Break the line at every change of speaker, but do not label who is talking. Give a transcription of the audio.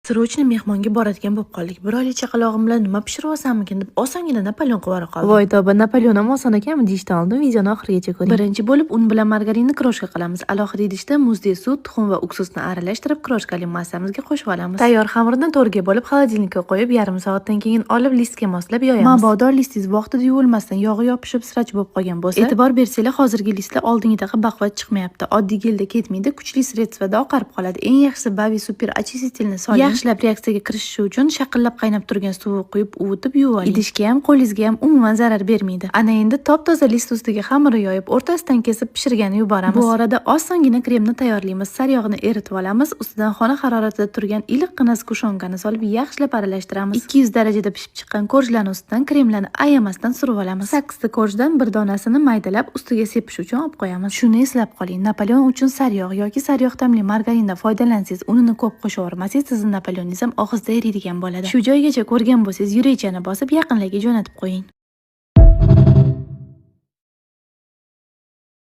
Срочно mehmonga boradigan bo'lib qoldik. Bir oylik chaqalog'im bilan nima pishirib olsammikin deb osongina Napoleon qilib yubora qoldim.
Voy tavba, Napoleon ham oson ekanmi deyishdan oldin videoni oxirigacha ko'ring.
Birinchi bo'lib un bilan margarinni крошка qilamiz. Alohida idishda muzday sut, tuxum va уксус ni aralashtirib, крошка li massamizga qo'shib olamiz. Tayyor xamirni to'rga bo'lib холодильник ka qo'yib, yarim soatdan keyin olib listga moslab yoyamiz. Mabodo listingiz vaqtida yuvilmasdan yog'i yopishib sirach bo'lib qolgan bo'lsa, e'tibor bersanglar, hozirgi listlar oldingidaqa baquvvat chiqmayapti. Oddiy gelda ketmaydi, kuchli средство da oqarib qoladi. Eng yaxshisi Bavi super очиститель ni soling. Yaxshilab reaksiyaga kirishishi uchun shaqillab qaynab turgan suvni quyib uvutib yuvib oling. Idishga ham, qo'lingizga ham umuman zarar bermaydi. Ana endi top-toza list ustiga xamirni yoyib, o'rtasidan kesib pishirgani yuboramiz. Bu orada osongina kremni tayyorlaymiz. Sariyog'ni eritib olamiz. Ustidan xona haroratida turgan iliqqina сгущёнка ni solib yaxshilab aralashtiramiz. 200 darajada pishib chiqqan корж larni ustidan kremlarni ayamasdan surib olamiz. 8 ta корж dan bir donasini maydalab ustiga sepish uchun olib qo'yamiz. Shuni eslab qoling, Napoleon uchun sariyog' yoki sariyog' ta'mli margarindan foydalansangiz, unini ko'p qo'shib yubormasangiz, sizni Napoleoningiz ham og'izda eriydigan bo'ladi. Shu joygacha ko'rgan bo'lsangiz, yurakchani bosib yaqinlarga jo'natib qo'ying.